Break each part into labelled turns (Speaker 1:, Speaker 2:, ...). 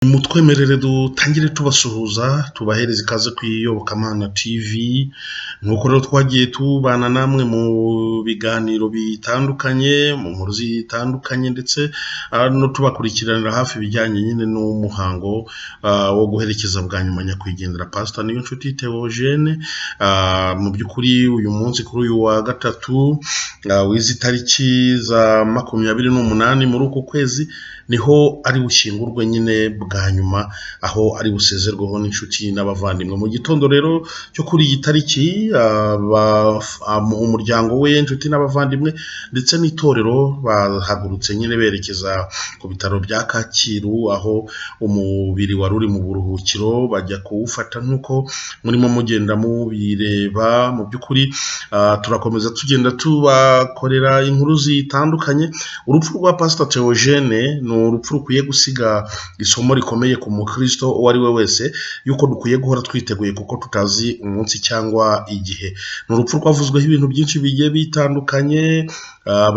Speaker 1: Mutwemerere dutangire tubasuhuza tubahereza ikaze ku Iyobokamana TV, nk'uko rero twagiye tubana namwe mu biganiro bitandukanye, mu nkuru zitandukanye ndetse no tubakurikiranira hafi ibijyanye nyine n'umuhango wo guherekeza bwa nyuma nyakwigendera Pastor Niyonshuti Theogene. Mu by'ukuri uyu munsi kuri uyu wa gatatu w'izi tariki za 28 muri uku kwezi niho ari bushyingurwe nyine bwa nyuma, aho ari busezerweho n'inshuti n'abavandimwe. Mu gitondo rero cyo kuri iyi tariki umuryango we, inshuti n'abavandimwe ndetse n'itorero bahagurutse nyine berekeza ku bitaro bya Kacyiru, aho umubiri wari uri mu buruhukiro, bajya kuwufata nk'uko murimo mugenda mubireba. Mu by'ukuri turakomeza tugenda tubakorera inkuru zitandukanye. Urupfu rwa Pastor Theogene ni urupfu rukwiye gusiga isomo rikomeye ku mukristo uwo ari we wese, yuko dukwiye guhora twiteguye kuko tutazi umunsi cyangwa igihe. Ni urupfu rwavuzweho ibintu byinshi bigiye bitandukanye,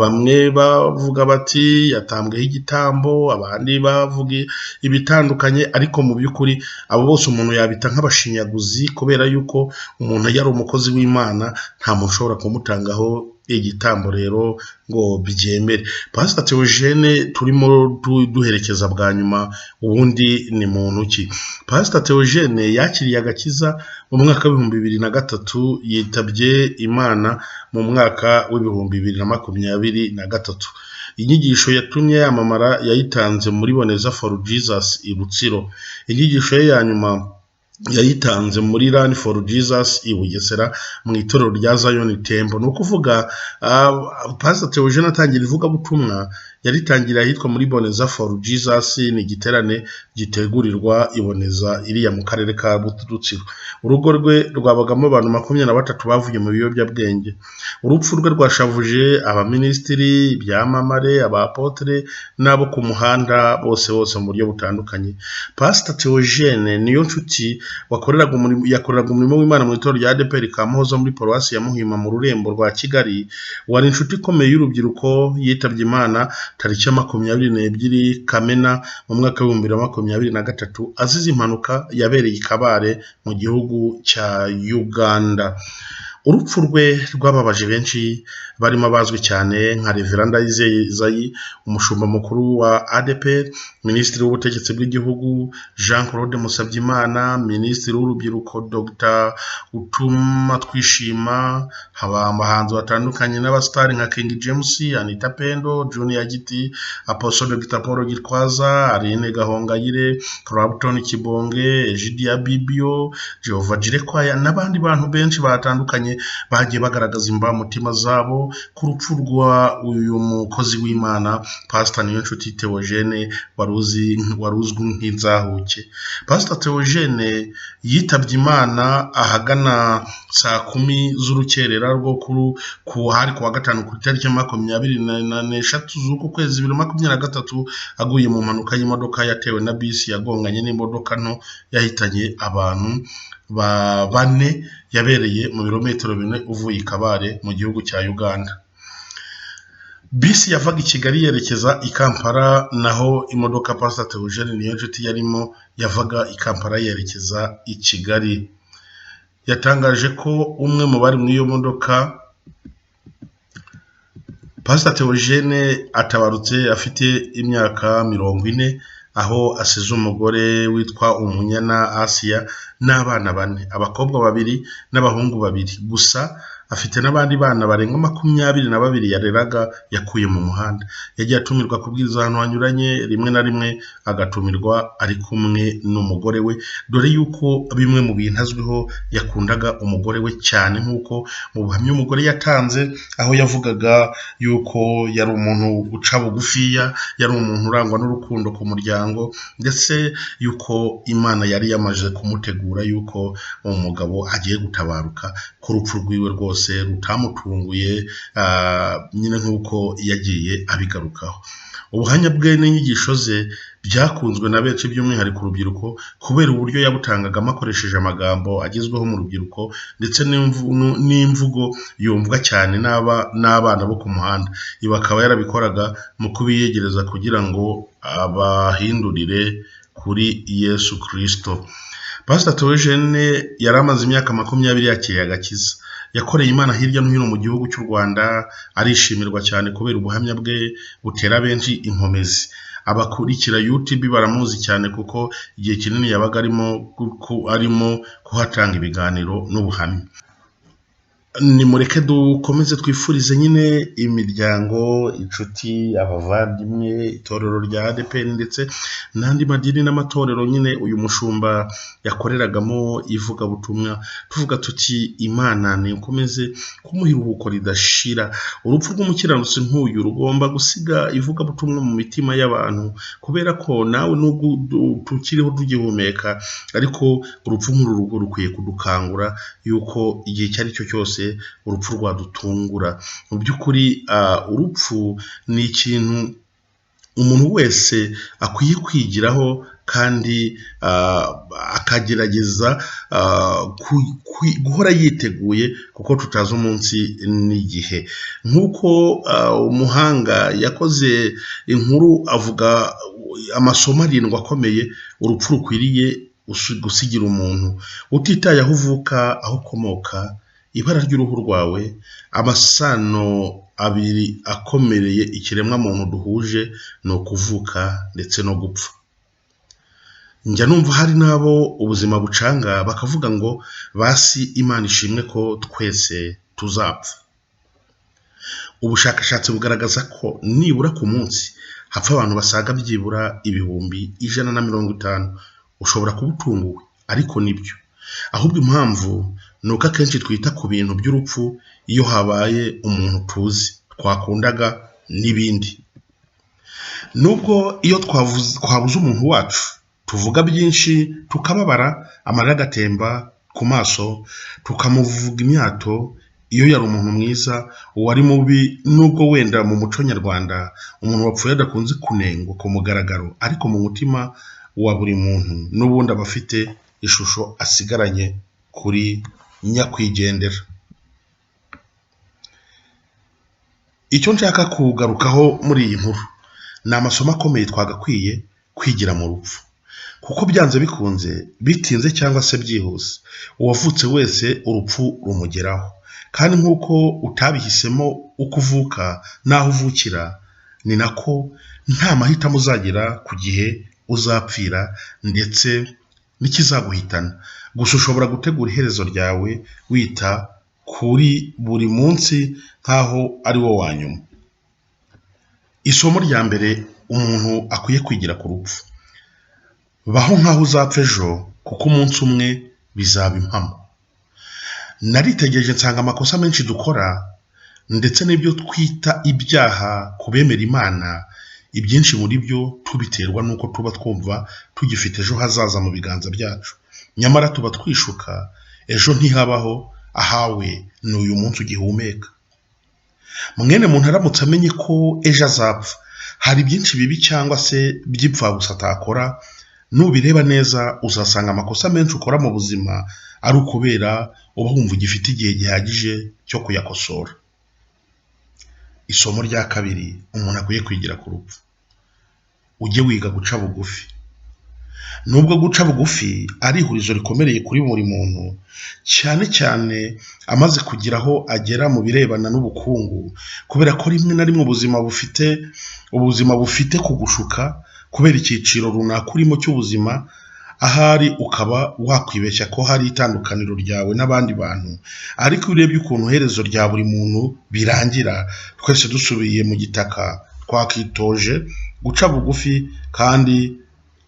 Speaker 1: bamwe bavuga bati yatambweho igitambo, abandi bavuga ibitandukanye, ariko mu by'ukuri abo bose umuntu yabita nk'abashinyaguzi, kubera yuko umuntu yari umukozi w'Imana nta muntu ushobora kumutangaho igitambo rero ngo byemere. Pastor Theogene turimo duherekeza bwa nyuma ubundi ni muntu ki? Pastor Theogene yakiriye agakiza mu mwaka w'2003, yitabye Imana mu mwaka w'2023. Inyigisho yatumye yamamara yayitanze muri Boneza for Jesus i Rutsiro. Inyigisho ye ya nyuma yayitanze muri Run for Jesus i Bugesera mu itorero rya Zion Temple. Ni ukuvuga Pastor Theogene atangira ivugabutumwa yaritangiriye ahitwa muri Boneza for Jesus, ni igiterane gitegurirwa iboneza iriya mu karere ka Rutsiro. Urugo rwe rwabagamo abantu 23 bavuye mu biyobyabwenge. Urupfu rwe rwashavuje abaminisitiri, ibyamamare, abapotere n'abo ku muhanda bose bose mu buryo butandukanye. Pastor Theogene Niyonshuti yakoreraga umurimo w'Imana mu itorero rya ADEPR Kamuhoza muri paruwasi ya Muhima mu rurembo rwa Kigali, wari inshuti ikomeye y'urubyiruko, yitabye Imana tariki ya 22 Kamena mu mwaka w'2023 azize impanuka yabereye i Kabale mu gihugu cya Uganda. Urupfu rwe rwababaje benshi barimo abazwi cyane nka Reverend Ndayizeye Isaie, umushumba mukuru wa ADEPR, Minisitiri w'Ubutegetsi bw'Igihugu Jean Claude Musabyimana, Minisitiri w'Urubyiruko Dr Utumatwishima, haba abahanzi batandukanye n'abasitari nka King James, Anita Pendo, Junior Giti, Apostle Dr Paul Gitwaza, Aline Gahongayire, Clapton Kibonge, Egidia Bibio, Jehovah Jireh Choir n'abandi bantu benshi batandukanye bagiye bagaragaza imbamutima zabo ku rupfu rwa uyu mukozi w'Imana Pastor Niyonshuti Theogene wari uzwi nk'inzahuke. Pastor Theogene yitabye Imana ahagana saa 10 z'urukerera rwo ku hari kuwa gatanu ku itariki 23 z'uku kwezi 2023, aguye mu mpanuka y'imodoka yatewe na bisi yagonganye n'imodoka nto yahitanye abantu bane, yabereye mu birometero 4 uvuye i Kabale mu gihugu cya Uganda. Bisi yavaga i Kigali yerekeza i Kampala, naho imodoka Pastor Theogene Niyonshuti yarimo yavaga i Kampala yerekeza i Kigali. Yatangaje ko umwe mu bari muri iyo modoka, Pastor Theogene atabarutse afite imyaka 40, aho asize umugore witwa Umunyana Asia n'abana 4, abakobwa 2 n'abahungu 2. Gusa afite n'abandi bana barenga 22 yareraga yakuye mu muhanda. Yagiye atumirwa kubwiriza ahantu hanyuranye, rimwe na rimwe agatumirwa ari kumwe n'umugore we, dore yuko bimwe mu bintu azwiho yakundaga umugore we cyane, nk'uko mu buhamya umugore yatanze, aho yavugaga yuko yari umuntu uca bugufiya, yari umuntu urangwa n'urukundo ku muryango, ndetse yuko Imana yari yamaze kumutegura yuko umugabo agiye gutabaruka, ko urupfu rwiwe rwose rutamutunguye nyine nk'uko yagiye abigarukaho. Ubuhamya bwe n'inyigisho ze byakunzwe na benshi by'umwihariko urubyiruko, kubera uburyo yabutangagamo akoresheje amagambo agezweho mu rubyiruko ndetse n'imvugo yumvwa cyane n'abana bo ku muhanda. Ibi akaba yarabikoraga mu kubiyegereza kugira ngo abahindurire kuri Yesu Kristo. Pastor Theogene yari amaze imyaka 20 yakiriye agakiza. Yakoreye Imana hirya no hino mu gihugu cy'u Rwanda, arishimirwa cyane kubera ubuhamya bwe butera benshi inkomezi. Abakurikira UTB baramuzi cyane kuko igihe kinini yabaga arimo kuhatanga ibiganiro n'ubuhamya. Nimureke dukomeze twifurize nyine imiryango, inshuti, abavandimwe, itorero rya ADEPR ndetse n'andi madini n'amatorero nyine uyu mushumba yakoreragamo ivugabutumwa, tuvuga tuti Imana nikomeze kumuha iruhuko ridashira. Urupfu rw'umukiranutsi nk'uyu rugomba gusiga ivugabutumwa mu mitima y'abantu, kubera ko nawe nubwo tukiriho tugihumeka, ariko urupfu nk'uru rugo rukwiye kudukangura yuko igihe icyo ari cyo cyose urupfu rwadutungura. Mu by'ukuri urupfu ni ikintu umuntu wese akwiye kwigiraho kandi akagerageza guhora yiteguye, kuko tutazi umunsi n'igihe. Nk'uko umuhanga yakoze inkuru avuga amasomo 7 akomeye urupfu rukwiriye gusigira umuntu, utitaye aho uvuka, aho ukomoka, ibara ry'uruhu rwawe, amasano abiri akomereye ikiremwamuntu duhuje ni ukuvuka ndetse no gupfa. Njya numva hari n'abo ubuzima bucanga bakavuga ngo basi Imana ishimwe ko twese tuzapfa. Ubushakashatsi bugaragaza ko nibura ku munsi hapfa abantu basaga byibura 150,000. Ushobora kuba utunguwe ariko nibyo. Ahubwo impamvu ni uko akenshi twita ku bintu by'urupfu iyo habaye umuntu tuzi twakundaga n'ibindi. Nubwo iyo twabuze umuntu wacu tuvuga byinshi, tukababara, amarira agatemba ku maso, tukamuvuga imyato iyo yari umuntu mwiza, uwari mubi, nubwo wenda mu muco nyarwanda umuntu wapfuye adakunze kunengwa ku mugaragaro, ariko mu mutima wa buri muntu n'ubundi aba afite ishusho asigaranye kuri nyakwigendera. Icyo nshaka kugarukaho muri iyi nkuru ni amasomo akomeye twagakwiye kwigira mu rupfu, kuko byanze bikunze, bitinze cyangwa se byihuse, uwavutse wese urupfu rumugeraho. Kandi nk'uko utabihisemo uko uvuka n'aho uvukira, ni nako nta mahitamo uzagira ku gihe uzapfira ndetse n'ikizaguhitana. Gusa ushobora gutegura iherezo ryawe wita kuri buri munsi nk'aho ari wo wa nyuma. Isomo rya mbere umuntu akwiye kwigira ku rupfu: baho nk'aho uzapfa ejo, kuko umunsi umwe bizaba impamo. Naritegereje nsanga amakosa menshi dukora ndetse n'ibyo twita ibyaha ku bemera Imana, ibyinshi muri byo tubiterwa n'uko tuba twumva tugifite ejo hazaza mu biganza byacu. Nyamara tuba twishuka, ejo ntihabaho, ahawe ni uyu munsi ugihumeka. Mwene muntu aramutse amenye ko ejo azapfa, hari byinshi bibi cyangwa se by'ipfabusa atakora. Nubireba neza uzasanga amakosa menshi ukora mu buzima ari ukubera uba wumva ugifite igihe gihagije cyo kuyakosora. Isomo rya kabiri umuntu akwiye kwigira ku rupfu: ujye wiga guca bugufi. Nubwo guca bugufi ari ihurizo rikomereye kuri buri muntu, cyane cyane amaze kugira aho agera mu birebana n'ubukungu, kubera ko rimwe na rimwe ubuzima bufite kugushuka kubera icyiciro runaka urimo cy'ubuzima, ahari ukaba wakwibeshya ko hari itandukaniro ryawe n'abandi bantu. Ariko iyo urebye ukuntu iherezo rya buri muntu birangira, twese dusubiye mu gitaka, twakitoje guca bugufi kandi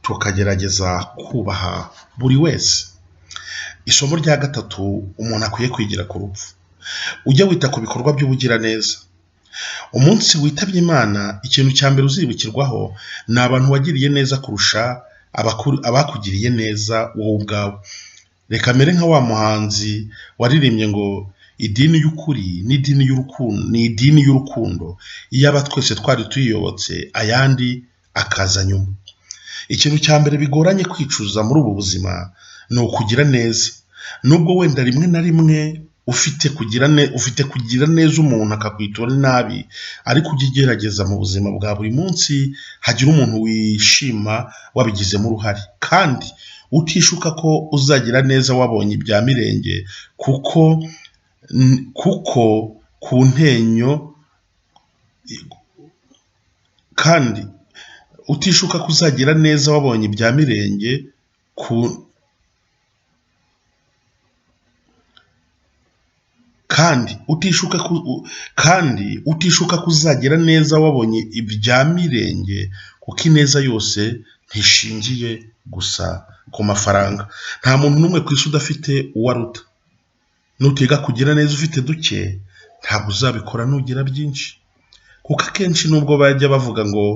Speaker 1: tukagerageza kubaha buri wese. Isomo rya gatatu umuntu akwiye kwigira ku rupfu: ujye wita ku bikorwa by'ubugiraneza. Umunsi witabye Imana, ikintu cya mbere uzibukirwaho ni abantu wagiriye neza kurusha abakugiriye neza wowe ubwawe. Reka mere nka wa muhanzi waririmbye ngo idini y'ukuri n'idini y'urukundo ni idini y'urukundo, iyaba twese twari tuyiyobotse ayandi akaza nyuma. Ikintu cya mbere bigoranye kwicuza muri ubu buzima ni ukugira neza, nubwo wenda rimwe na rimwe Ufite kugira neza umuntu akakwitura nabi, ariko ujye ugerageza mu buzima bwa buri munsi hagira umuntu wishima wabigizemo uruhare, kandi utishuka ko uzagira neza wabonye ibya mirenge, kuko ku ntenyo kandi utishuka ko uzagira neza wabonye ibya mirenge ku kandi utishuka ko uzagira neza wabonye ibya mirenge, kuko ineza yose ntishingiye gusa ku mafaranga. Nta muntu n'umwe ku isi udafite uwo aruta. Nutiga kugira neza ufite duke, ntabwo uzabikora nugira byinshi. Kuko akenshi nubwo bajya bavuga ngo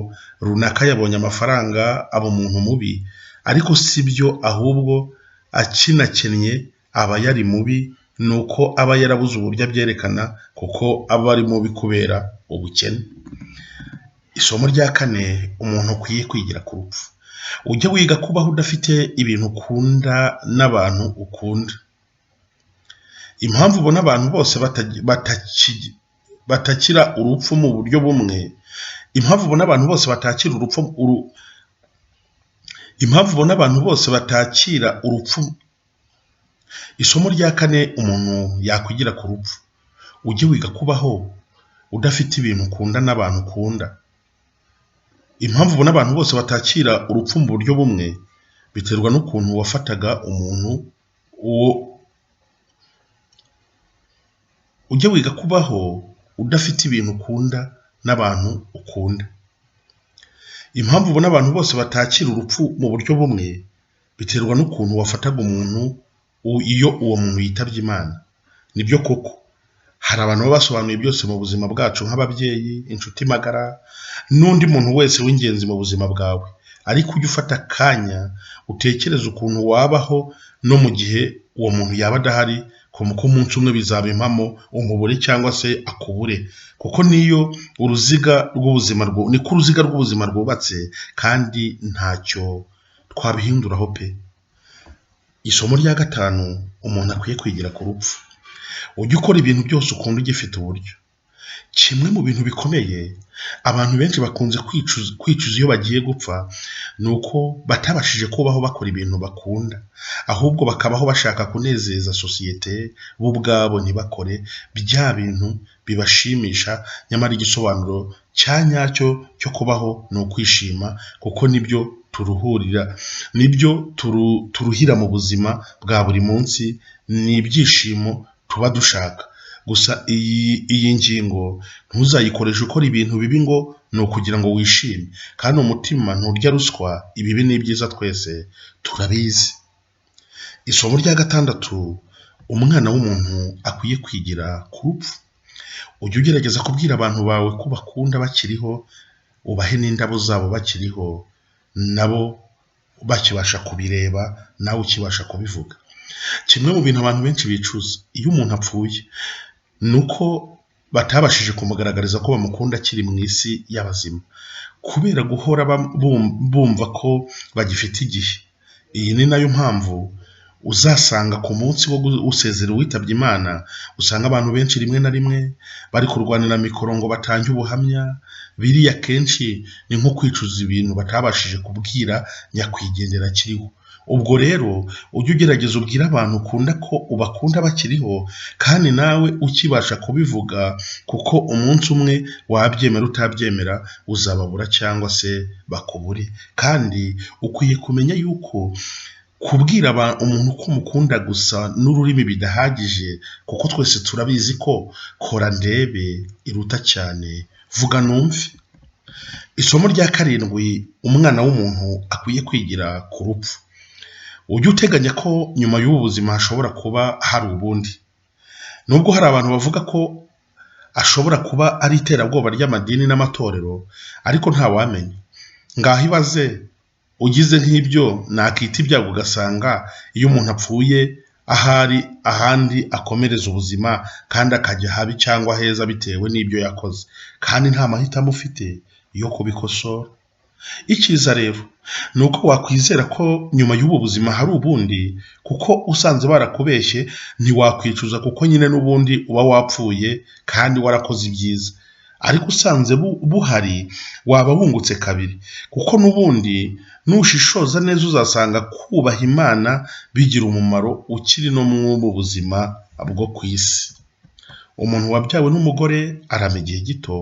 Speaker 1: runaka yabonye amafaranga aba umuntu mubi, ariko si byo, ahubwo akinakennye aba yari mubi, ni uko aba yarabuze uburyo abyerekana kuko aba ari mubi kubera ubukene. Isomo rya kane umuntu akwiye kwigira ku rupfu. Ujye wiga kubaho udafite ibintu ukunda n'abantu ukunda. Impamvu ubona abantu bose batakira urupfu mu buryo bumwe, impamvu ubona abantu bose batakira urupfu impamvu ubona abantu bose batakira urupfu. Isomo rya kane umuntu yakwigira ku rupfu. Ujye wiga kubaho udafite ibintu ukunda n'abantu ukunda. Impamvu ubona abantu bose batakira urupfu mu buryo bumwe, biterwa n'ukuntu wafataga umuntu uwo. Ujye wiga kubaho udafite ibintu ukunda n'abantu ukunda. Impamvu ubona abantu bose batakira urupfu mu buryo bumwe, biterwa n'ukuntu wafataga umuntu iyo uwo muntu yitabye Imana. Nibyo koko hari abantu baba basobanuye byose mu buzima bwacu, nk'ababyeyi, inshuti magara n'undi muntu wese w'ingenzi mu buzima bwawe, ariko ujye ufata akanya utekereze ukuntu wabaho no mu gihe uwo muntu yaba adahari, kuko umunsi umwe bizaba impamo umubure cyangwa se akubure, kuko niyo uruziga rw'ubuzima niko uruziga rw'ubuzima rwubatse, kandi ntacyo twabihinduraho pe. Isomo rya gatanu umuntu akwiye kwigira ku rupfu. Ujye ukora ibintu byose ukunda ugifite uburyo. Kimwe mu bintu bikomeye abantu benshi bakunze kwicuza iyo bagiye gupfa, ni uko batabashije kubaho bakora ibintu bakunda, ahubwo bakabaho bashaka kunezeza sosiyete, bo ubwabo ntibakore bya bintu bibashimisha, nyamara igisobanuro cya nyacyo cyo kubaho ni ukwishima, kuko nibyo turuhurira, nibyo turuhira mu buzima bwa buri munsi, ni ibyishimo tuba dushaka. Gusa iyi ngingo ntuzayikoreshe ukora ibintu bibi ngo ni ukugira ngo wishime, kandi umutima nturya ruswa, ibibi n'ibyiza twese turabizi. Isomo rya gatandatu umwana w'umuntu akwiye kwigira ku rupfu. Ujye ugerageza kubwira abantu bawe ko bakunda bakiriho, ubahe n'indabo zabo bakiriho, nabo bakibasha kubireba, nawe ukibasha kubivuga. Kimwe mu bintu abantu benshi bicuza iyo umuntu apfuye, ni uko batabashije kumugaragariza ko bamukunda akiri mu isi y'abazima, kubera guhora bumva ko bagifite igihe. Iyi ni nayo mpamvu uzasanga ku munsi wo gusezera uwitabye Imana, usanga abantu benshi rimwe na rimwe bari kurwanira mikoro ngo batange ubuhamya, biriya kenshi ni nko kwicuza ibintu batabashije kubwira nyakwigendera akiriho. Ubwo rero ujye ugerageza ubwire abantu ukunda ko ubakunda bakiriho, kandi nawe ukibasha kubivuga, kuko umunsi umwe wabyemera utabyemera uzababura cyangwa se bakubure. Kandi ukwiye kumenya yuko kubwira umuntu ko umukunda gusa n'ururimi bidahagije, kuko twese turabizi ko kora ndebe iruta cyane vuga numve. Isomo rya karindwi umwana w'umuntu akwiye kwigira ku rupfu. Ujye uteganya ko nyuma y'ubu buzima hashobora kuba hari ubundi. Nubwo hari abantu bavuga ko ashobora kuba ari iterabwoba ry'amadini n'amatorero, ariko ntawamenya. Ngaho ibaze ugize nk'ibyo nakita ibyago, ugasanga iyo umuntu apfuye ahari ahandi akomereza ubuzima kandi akajya habi cyangwa heza bitewe n'ibyo yakoze, kandi nta mahitamo ufite yo kubikosora. Icyiza rero ni uko wakwizera ko nyuma y'ubu buzima hari ubundi, kuko usanze barakubeshye ntiwakwicuza kuko nyine n'ubundi uba wapfuye kandi warakoze ibyiza. Ariko usanze buhari waba wungutse kabiri, kuko n'ubundi nushishoza neza uzasanga kubaha Imana bigira umumaro ukiri no muri ubu buzima bwo ku isi. Umuntu wabyawe n'umugore arama igihe gito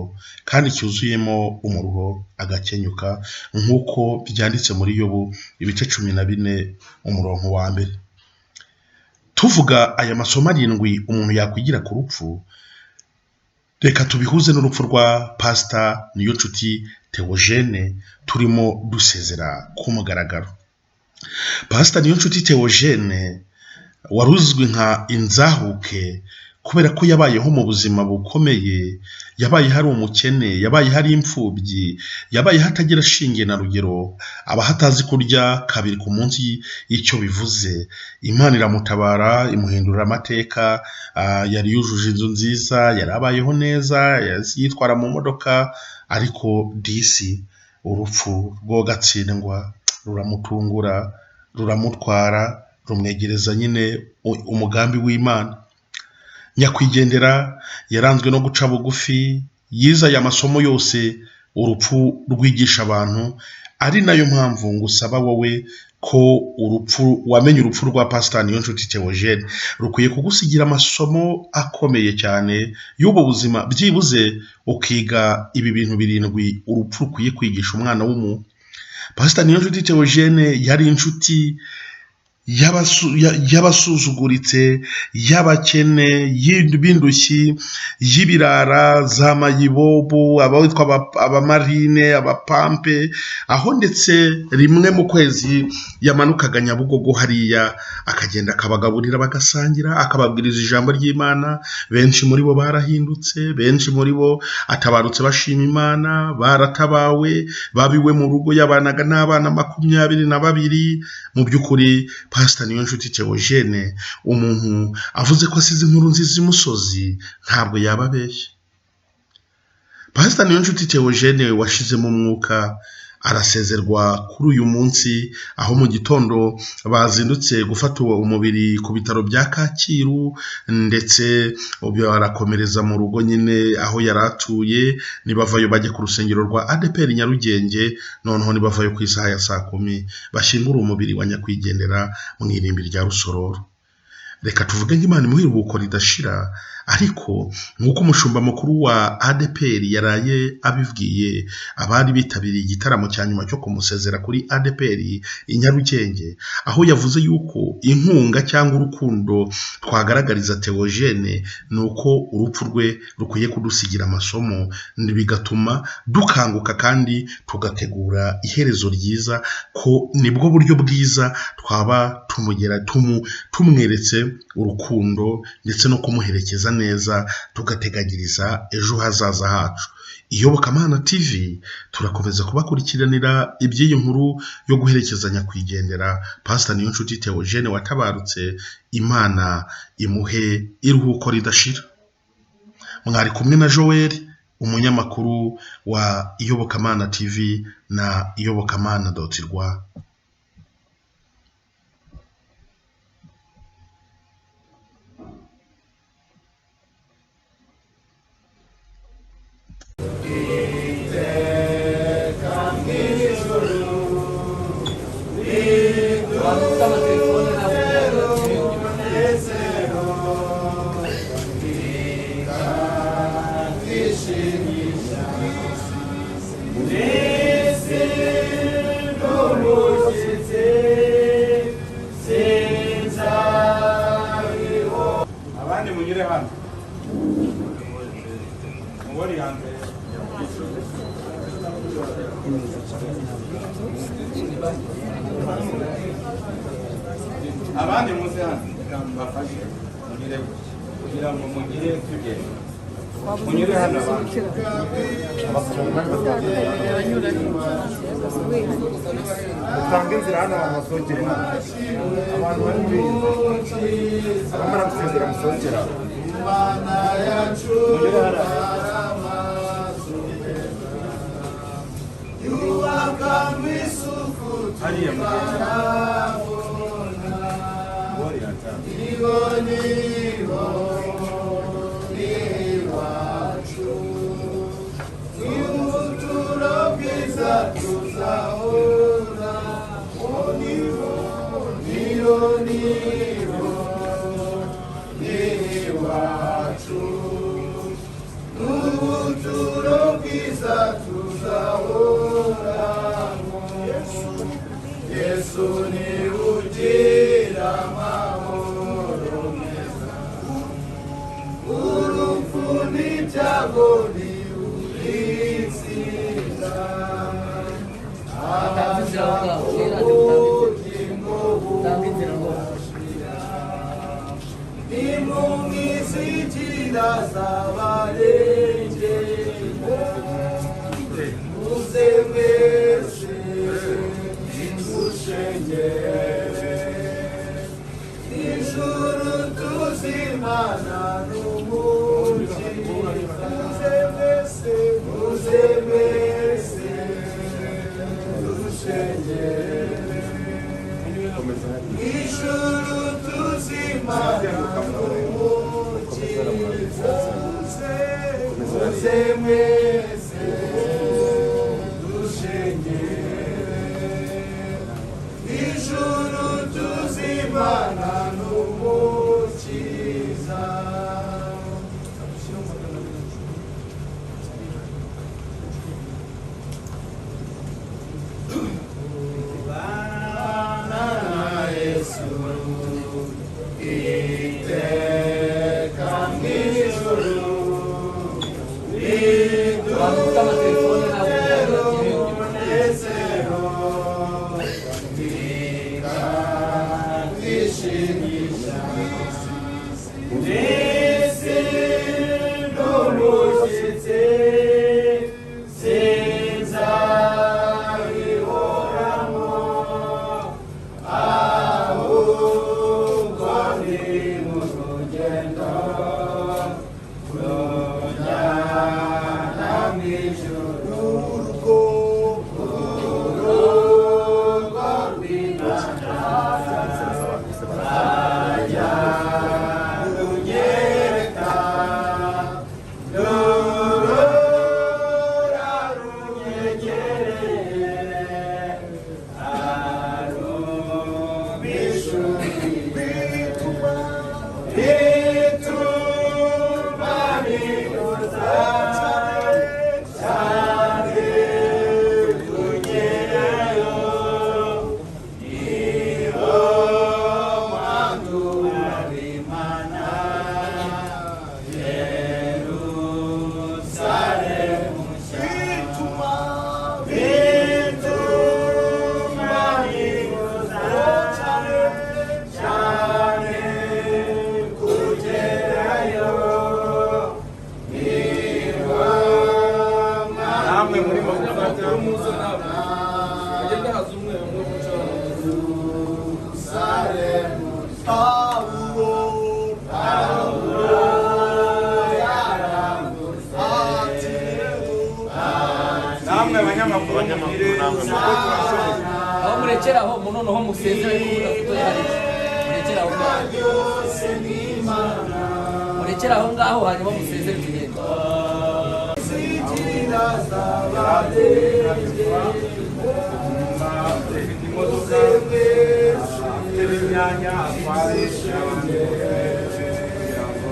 Speaker 1: kandi cyuzuyemo umuruho agakenyuka, nk'uko byanditse muri Yobu ibice 14 umurongo wa 1. Tuvuga aya masomo 7 umuntu yakwigira ku rupfu, reka tubihuze n'urupfu rwa Pastor Niyonshuti Theogene turimo dusezera ku mugaragaro. Pastor Niyonshuti Theogene wari uzwi nka Inzahuke kubera ko yabayeho mu buzima bukomeye, yabaye hari umukene, yabaye hari imfubyi, yabaye hatagira shinge na rugero, aba hatazi kurya kabiri ku munsi icyo bivuze. Imana iramutabara, imuhindurira amateka, yari yujuje inzu nziza, yari abayeho neza, yitwara mu modoka, ariko disi urupfu rwogatsindwa ruramutungura, ruramutwara, rumwegereza nyine umugambi w'Imana. Nyakwigendera yaranzwe no guca bugufi, yize aya masomo yose urupfu rwigisha abantu, ari nayo mpamvu ngusaba wowe ko urupfu wamenye urupfu rwa Pastor Niyonshuti Theogene rukwiye kugusigira amasomo akomeye cyane y'ubu buzima, byibuze ukiga ibi bintu 7 urupfu rukwiye kwigisha umwana w'umuntu. Pastor Niyonshuti Theogene yari inshuti y'abasuzuguritse, y'abakene, y'ibindushyi, y'ibirara, za mayibobo, abitwa abamarine, abapampe, aho ndetse rimwe mu kwezi yamanukaga Nyabugogo hariya akagenda akabagaburira bagasangira, akababwiriza ijambo ry'Imana. Benshi muri bo barahindutse, benshi muri bo atabarutse bashima Imana, baratabawe, babiwe mu rugo, yabanaga n'abana 22. Mu by'ukuri Pastor Niyonshuti Theogene umuntu avuze ko asize inkuru nziza imusozi ntabwo yaba abeshye. Pastor Niyonshuti Theogene washizemo umwuka arasezerwa kuri uyu munsi, aho mu gitondo bazindutse gufata umubiri ku bitaro bya Kacyiru, ndetse barakomereza mu rugo nyine aho yari atuye, nibavayo bajya ku rusengero rwa ADEPR Nyarugenge, noneho nibavayo ku isaha ya saa 10 bashyingura umubiri wa nyakwigendera mu irimbi rya Rusororo. Reka tuvuge nk'Imana imuha iruhuko ridashira, ariko nk'uko umushumba mukuru wa ADEPR yaraye abibwiye abari bitabiriye igitaramo cya nyuma cyo kumusezera kuri ADEPR i Nyarugenge, aho yavuze yuko inkunga cyangwa urukundo twagaragariza Theogene ni uko urupfu rwe rukwiye kudusigira amasomo, bigatuma dukanguka kandi tugategura iherezo ryiza, ko nibwo buryo bwiza twaba tumweretse urukundo ndetse no kumuherekeza neza, tugateganyiriza ejo hazaza hacu. Iyobokamana TV turakomeza kubakurikiranira iby'iyi nkuru yo guherekeza nyakwigendera Pastor Niyonshuti Theogene watabarutse. Imana imuhe iruhuko ridashira. Mwari kumwe na Joel, umunyamakuru wa Iyobokamana TV na iyobokamana.rw.
Speaker 2: Abandi munyure hano mubori hanze. Abandi muze hano bafashe munyure gutya kugira ngo mugire tugende munyure hano abandi.
Speaker 3: Utange inzira hano abantu basohokere hano, abantu bari muri iyi nzu abamara gusezera musohokera
Speaker 2: Munyure hano. Hariya mugenda.
Speaker 4: Tanze inzira aho ngaho mwirande mutange inzira rwose. Abantu bafite amatelefone ntabwo
Speaker 2: Namwe murimo gufata.
Speaker 5: Agenda haza umwe umwe muca.
Speaker 2: Namwe abanyamakuru mugire kuko turashoboye.
Speaker 4: Aho murekera aho noneho musezere ariko mudafotoye hariya. Murekere aho ngaho, murekere aho ngaho hanyuma musezere tugende.
Speaker 2: Ufite imodoka afite n'imyanya atware n'abandi bose kugira ngo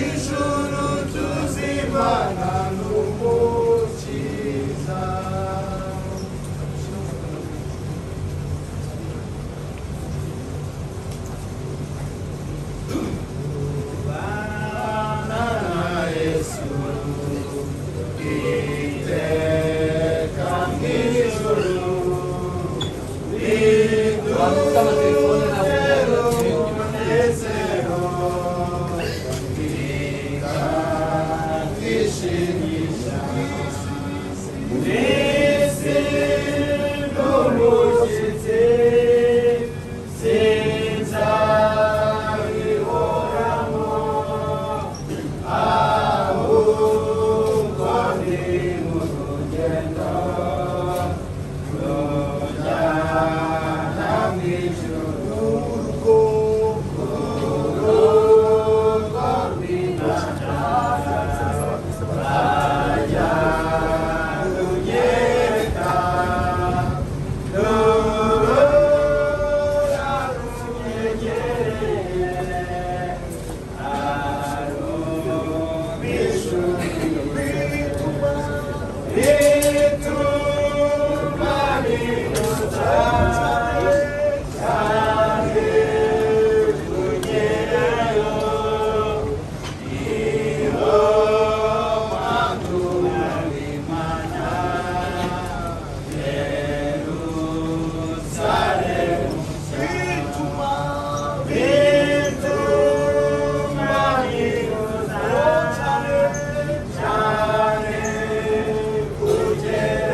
Speaker 6: Ijuru tuzimana.